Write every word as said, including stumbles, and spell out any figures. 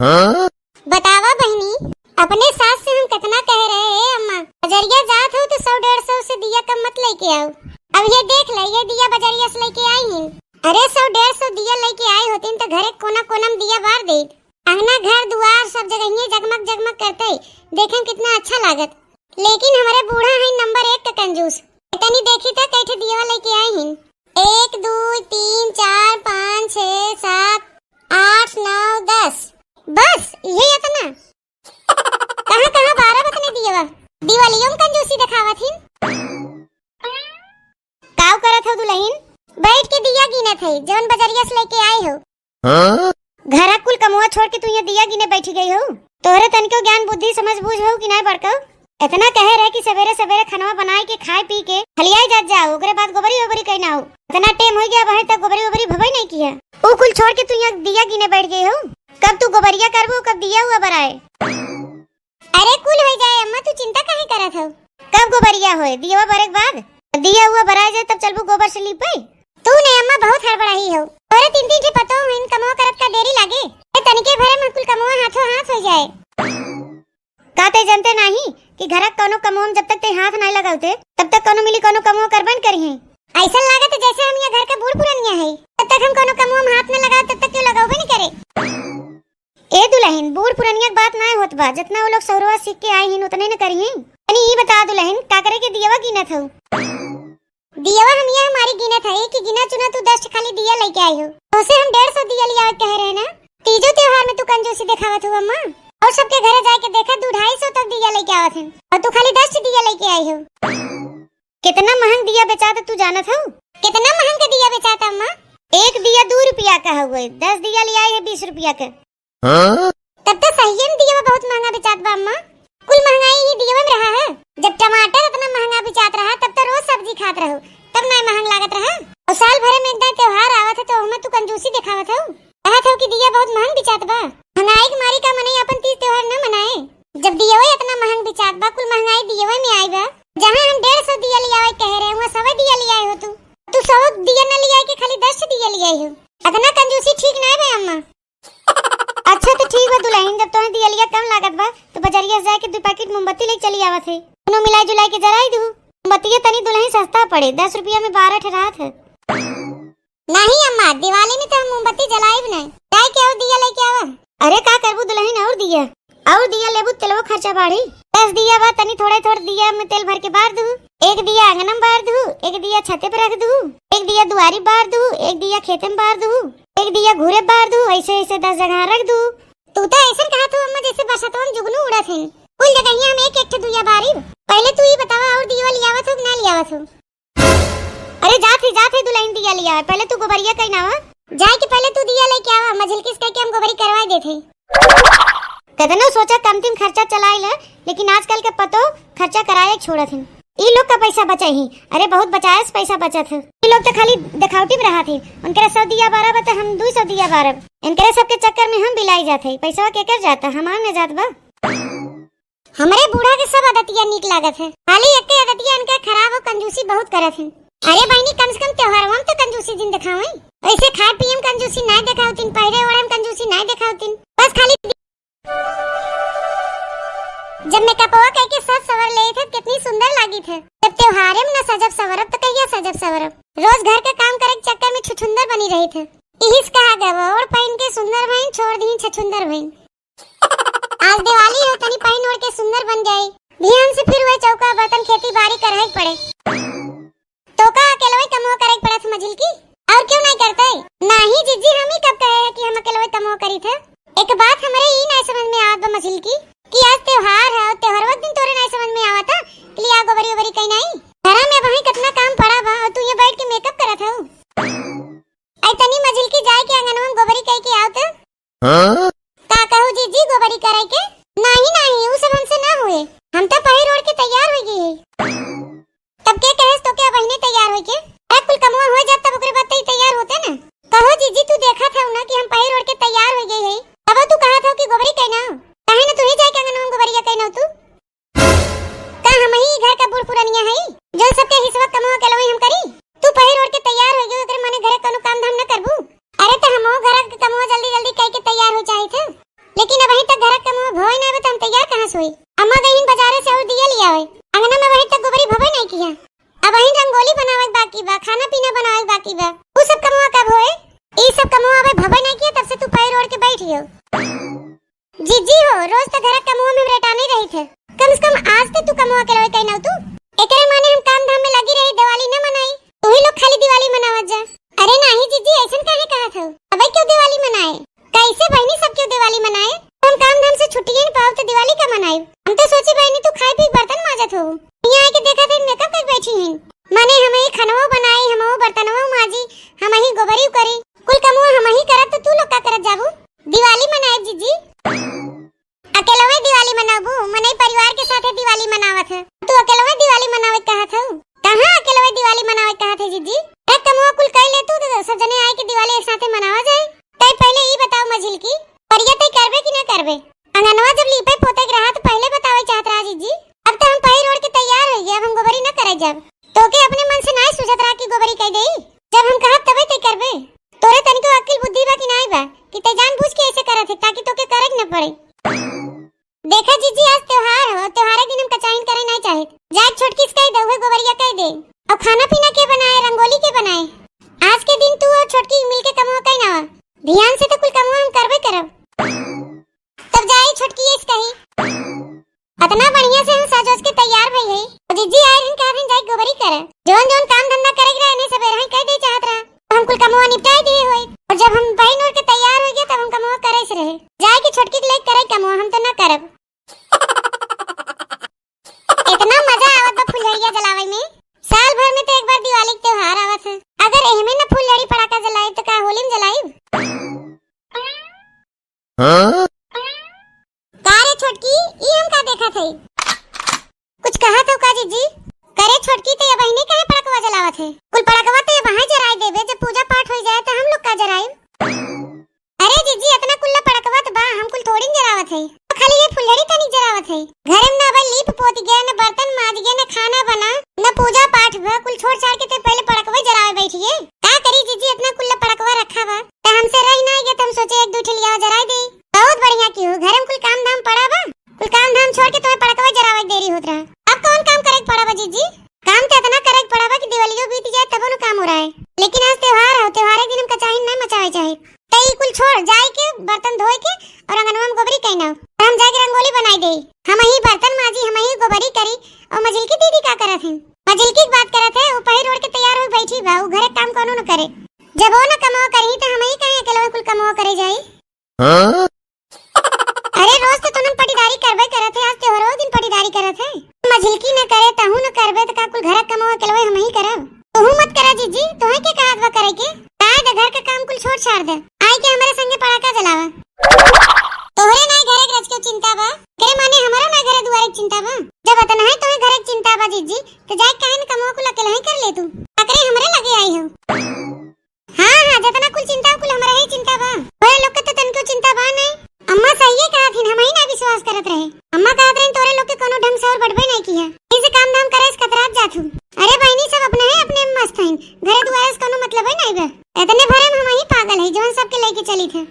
बतावा बहिनी, अपने सास से हम कितना कहे रहे, "ए अम्मा, बजरिया जात हो तो सौ डेढ़ सौ से दिया कम मत लेके आओ।" अब ये देख ले, ये दिया बजरिया से लेके आई हैं। अरे, सौ डेढ़ सौ दिया लेके आई होतीन तो घरे कोना कोना में दिया बार देत। अंगना, घर दुआर सब जगहिये जगमग जगमग करते, देखे में कितना अच्छा लागत। लेकिन हमरे बूढ़ा हैं नंबर एक के कंजूस। तनी देखी तो कई ठे दियवा लेके आई हैं। एक, दो, तीन, चार, पाँच, छः, सात, आठ, नौ, दस। बस, इहे इतना? कहाँ, कहाँ बारह बतने दियवा? दिवालियों में कंजूसी दिखावत हिन। काव करत हो दुलहिन? बैठ के दिया गिनत है, जौन बजरिया से लेके आए हो। हाँ? घरा कुल कमुआ छोड़ के तू ये दिया गिने बैठी गई हो? तोहरे तनिको ज्ञान बुद्धि समझ बूझ हो कि नाय बड़कऊ? इतना कहे रहे कि सवेरे सवेरे खनवा बनाए के खाए पी के हलियाई जात जाओ, ओकरे बाद गोबरी ओबरी कहीं ना हो। इतना टेम हो गया, वहीं तक गोबरी ओबरी भवई नहीं किया। ऊ कुल छोड़ के तू यहाँ दिया गिने बैठ गई हो। कब तू गोबरिया करबू, कब दिया हुआ बराए? अरे कुल हो जाए अम्मा, तू चिंता काहे करत हो? कब गोबरिया होए? दियवा बरे के बाद? दिया हुआ बराए जाए तब चलबू गोबर से लीपे? तू ने अम्मा बहुत हड़बड़ाही हो। तोरे तीन तीन ठे पतोह हैं, कमवा करत का देरी लागे? ए तनिके भरे में कुल कमवा हाथों हाथ हो जाए। का ते जनते नाही कि घरक कौनो कमवा में जब तक ते हाथ नाय लगावते, तब तक कौनो मिली कौनो कमवा करबे न करिहे। ऐसा लागत जैसे हम ये घर के बूढ़ पुरनिया है, जब तक हम कौनो कमवा में हाथ न लगाओ तब तक क्यों लगावे न करे। ए दुलहिन, बूढ़ पुरनिया के बात नाय होत बा, जितना वो लोग सौरवा सीख के आए हिन उतने न करिहे। तनी ई बता दुलहिन, का करे के दियवा गिनत हऊ? दियवा हम ये हमारी गिनत है कि गिना चुना तू दस खाली दिया लेके आई हो। तोसे हम डेढ़ सौ दिया लियावे कहे रहे ना। तीजो त्योहार में तू कंजूसी दिखावत हो अम्मा। और सबके घरे जाए के देखा, दू ढाई सौ तक दिया लेके आवत हैं और तू खाली दस दिया लेके आई हो। कितना महंग दिया बेचात तू जानत हो? कितना महंग का दिया बेचात अम्मा? एक दिया दू रुपया का हुए, दस दिया ले आई है बीस रुपया का। हाँ? तब तो सही में दियवा बहुत महंगा बेचात बा अम्मा। कुल महंगाई ही दियवा में रहा है। जब टमाटर इतना महंगा बेचात रहा तब तो रोज सब्जी खात रहो, तब ना महंग लागत रहा। और साल भरे में एक दाई त्योहार आवत है तो ओहमे तू कंजूसी दिखावत हो। कहत हो कि दिया बहुत महंग बेचात बा। महंगाई के मारी का मनई अपन तीज त्योहार न मनाए? जब दियवा इतना महंग बेचात बा, कुल महंगाई दियवा में आई बा। जहाँ हम डेढ़ सौ दिया लियावे कहे रहे, वहाँ सवा दिया लियाए हो तू। तू सौ दिया न लियाए के खाली दस दिया लियाए हो। इतना कंजूसी ठीक ना है बे अम्मा। अच्छा तो ठीक बा दुलहिन, जब तोहे दियलिया कम लागत बा तो बजरिया से जाके दू पैकेट मोमबत्ती लेके चली आवत है, दोनों मिलाई जुलाई के जराई दू। मोमबत्तिया तनी दुलहिन सस्ता पड़े, दस रुपया में बारह ठे रहत है। नहीं अम्मा, दिवाली में तो हम मोमबत्ती जलाइब नहीं, जाए के और दिया लेके आवा। अरे का करबू दुलहिन, और दिया, और दिया लेबू तेलवो खर्चा बाढ़ी। दस दिया बा, तनी थोड़े थोड़े दिया में तेल भर के बार दू। एक दिया आंगन में बार दू, एक दिया छते पे रख दू, एक दिया दुआरी बार दू, एक दिया खेते में बार दू, एक दिया घूरे बार दू, ऐसे ऐसे दस जगह रख दू। तू तो ऐसन कहत हो अम्मा जैसे बरसतवा में जुगनू उड़त हैं। कुल जगहिया हम एक एक ठे दुइया बारी। पहले तू ही बतावा और दिया लियावत हो कि ना लियावत हो? अरे जात ही, जात ही दुलहिन दिया लियावे, पहले तू गोबरिया कहीं ना आवा। जाए के पहले तू दिया लेके आवा, मझिलकी से कह के हम गोबरी करवाए देते। कतनो सोचा कमतिम खर्चा चलाए ले, लेकिन आजकल के पतो खर्चा कराए छोड़त हैं। ई लोग का पैसा बचाई ही, अरे बहुत बचाए से पैसा बचत है। ई लोग तो खाली देखावटी में रहत हैं। उनकरे सौ दिया बारह बा तो हम दू सौ दिया बारह। इनकरे सबके चक्कर में हम बिलाई जात है। पैसवा केकर जाता, हमार न जात बा। हमरे बूढ़ा के सब आदतिया नीक लागत है, खाली एक्के आदतिया इनका खराब हो, कंजूसी बहुत करत हैं। अरे बहिनी, कम से कम त्योहारवा में तो कंजूसी जिन देखावे। ऐसे खाए पिए में कंजूसी नाय देखावतिन, पहिरे ओढ़े में कंजूसी नाय देखावतिन, बस खाली जब मेकअपवा कइके सज सवर लेत है, कितनी सुंदर लागित है। जब त्योहारे में न सजब सवरब, तो कहिया सजब सवरब? रोज घर के काम करे के चक्कर में छुछुंदर बनी रहित है। इहिस कहा गवा, ओढ़ पहिन के सुंदर भइन, छोड़ दीन छछुंदर भइन। आज दिवाली हो, तनी पहिन ओढ़ के सुंदर बन जाई। बिहान से फिर वही चौका बर्तन, खेती बाड़ी करहे के पड़े। तो का अकेलवे कमवा करे के पड़त मझिल की? और क्यों नहीं करते? नाही जिज्जी, हम ही कब कहे हैं कि हम अकेलवे कमवा करी थे? एक बात हमरे ई नहीं समझ में आवत बा मझिल की कि आज त्योहार है, त्योहारवा के दिन तोरे नहीं समझ में आवत है कि लिया गोबरी ओबरी कहीं नहीं? घरा में वहीं कितना काम पड़ा बा और तू ये बैठ के मेकअप करत हो। आई तनी मझिल की जाए के आंगनवा में गोबरी कह के आवत। हाँ? का कहू जीजी, गोबरी करे के? नाही, नाही, उ सब हमसे ना हुए। हम तो पहिर ओढ़ के तैयार हो गई है। तब के कहेस तो क्या बहिने तैयार होई के? अरे कुल कमवा हो जात तब ओकरे बाद तई तैयार होते ना। कहो जीजी, तू देखा था ना कि हम पहिर ओढ़ के तैयार हो गई है, तब तू कहा था कि गोबरी कहना, काहे ना तू ही जाए के आंगन में गोबरिया कहना तू? का हम ही घर का बूढ़ पुरनिया हई, जो सबके हिस्सा कमवा के लवई हम करी? तू पहिर ओढ़ के तैयार हो गई, ओकरे माने घरे कोनो काम धाम न करबू? अरे त हमहू घर के कमवा जल्दी जल्दी कई के तैयार हो चाही थे, लेकिन अब होए, ई सब कमवा अबे भवे नहीं किया, तब से तू पैर ओढ़ के बैठी हो। जीजी हो, रोज त घर कमवा में रेटानी रही थे, कम से कम आज त तू कमवा अकेलवे कहीं ना तू। एकरे माने हम काम धाम में लगी रही, दिवाली न मनाई, तू ही लोग खाली दिवाली मनावत जा। अरे नाही जीजी, ऐसन काहे कहत हो? अबे क्यों दिवाली मनाए? कैसे बहनी सब क्यों दिवाली मनाए? हम काम धाम से छुट्टी न पाओ तो दिवाली का मनाए? हम तो सोची बहनी तू खाए पी बर्तन माजत हो, यहाँ आके देखा थे मेकअप कर बैठी हैं। माने हम ही खनवो बनाई, हम वो बर्तनवो माजी, हम ही गोबरी करी, कुल कमवा हम ही करब तो तू लोग का करत जाबू? दिवाली मनाए जीजी। अकेलवे दिवाली मनाबू? मनई परिवार के साथे दिवाली मनावत है, तू अकेलवे दिवाली मनावे कहत हऊ? कहाँ अकेलवे दिवाली मनावे कहत है जीजी? एक कमवा कुल कर ले तू, तो सब जने आए के दिवाली एक साथे मनावा जाए। तै पहले ई बताओ मझिलकी, परिया तै करबे कि ना करबे? अंगनवा जब लीपे पोते के रहा तो पहले बतावे चाहत रहा जीजी। अब तो हम पहिर ओढ़ के तैयार हो गए, अब हम गोबरी ना करे जब। तोके अपने मन से ना सूझत रहा कि गोबरी कह देई, जब हम कहब तबे तै करबे। तोरे तनिको अक्ल बुद्धि बा कि नाई बा कि तै जानबूझ के ऐसे करत है ताकि तोके करे के न पड़े। देखा जीजी, आज त्योहार हो, त्योहारे दिन हम कचाइन करे नाई चाहे। जाए छोटकी से कह दे, उहे गोबरिया कह दे। और खाना पीना के बनाए, रंगोली के बनाए? आज के दिन तू और छोटकी मिलके कमवा कई ना, ध्यान से तो कुल कमवा हम करबे करब। तब जाई छोटकी ये कही। अतना बढ़िया से हम सजोज के तैयार भई है। और जीजी आए रहन कहा दिन जाई गोबरी करे। जौन जौन काम धंधा करे के रहे, नहीं सबेरे ही कह दे चाहत रहा। तो हम कुल कमवा निपटाई दिए होई। और जब हम बहन ओढ़ के तैयार हो गया, तब हम कमवा करे से रहे। जाए के छोटकी के लेके करे कमवा, हम तो ना करब। इतना मजा आवत बा फुलझड़िया जलावे में। साल भर में तो एक बार दिवाली के त्योहार आवत है। अगर एहमे ना फुलझड़ी पटाखा जलाए तो का होली में जलाइब? हाँ? का रे छोटकी, ई हम का देखत हई? कुछ कहत हो का जीजी? करे छोटकी, ते ये बहिनी काहे पड़कवा जलावत है? कुल पड़कवा ते ये बहाई जराई देबे, जब पूजा पाठ होई जाए तो हम लोग का जराइब? अरे जीजी, इतना कुल्ला पड़कवा तो बा, हम कुल थोड़ी न जरावत है, खाली ये फुलझड़ी तनी जरावत है। घरे में ना भाई लीप पोत गया, न बर्तन माज गया, न खाना बना, न पूजा पाठ बा, कुल छोड़ छाड़ के ते पहले पड़कवा जरावे बैठ गए। का करी जीजी, इतना कुल्ला पड़कवा रखा बा। त हमसे रही ना गया, त हम सोचे एक दो ठे लियावा जराई दे। बहुत बढ़िया किहो, घरे में कुल काम धाम पड़ा बा, कुल काम धाम छोड़ के तुम्हें पड़कवा जरावे के देरी होत रहा। अब कौन काम करे के पड़ा बा जीजी? काम त इतना करे के पड़ा बा कि दिवालियो बीत जाए तबो न काम हो रहा है। लेकिन आज त्योहार हो, त्योहारे दिन हम कचाहिन नहीं मचावे चाहे। त ई कुल छोड़, जाए के बर्तन धोए के और अंगनवा में गोबरी कहीं ना, और हम जाके रंगोली बनाई दे। हम ही बर्तन माजी, हम ही गोबरी करी, और मझिलकी दीदी का करत है? मझिलकी की बात करत है, वो पहिर ओढ़ के तैयार हो बैठी बा, वो घरे काम कोनो न करे। जब वो न कमाओ करही, त हम ही कहीं अकेलवे कुल कमाओ करे जाई? हाँ? अरे, रोज तो तुमन पटीदारी करबे करत है, आज त्योहारो दिन पटीदारी करत है। मझिलकी न करे, तहू न करबे, त का कुल घर कमाओ अकेलवे हम ही करब? तहू मत करा जीजी, तोहे के कहत बा करे के? काहे दे घर के काम कुल छोड़ छाड़ दे, आए के हमरे संगे पड़ाका जलावा। तोहरे नाई घरे के रच के चिंता बा, करे माने हमरो ना घरे दुआरे के चिंता बा। जब अतना है तोहे घरे के चिंता बा जीजी, त जाए काहे न कमवा कुल अकेले ही कर ले तू, अकरे हमरे लगे आई हो। हाँ, हाँ, जतना कुल चिंता, कुल हमरा ही चिंता बा। तोरे लोग के तो तनको चिंता बा नहीं। अम्मा सहिए कहत हिन, हम ही ना विश्वास करत रहे। अम्मा कहत रहिन, तोरे लोग के कोनो ढंग से और बढ़बे नहीं किया। इसे काम धाम करे से कतरात जात हूँ। अरे बहिनी, सब अपने ही अपने में मस्त हईन। घरे दुआरे से कोनो मतलब ही नहीं बा। इतने भरे में हम ही पागल है, जौन सबके लेके चली थे।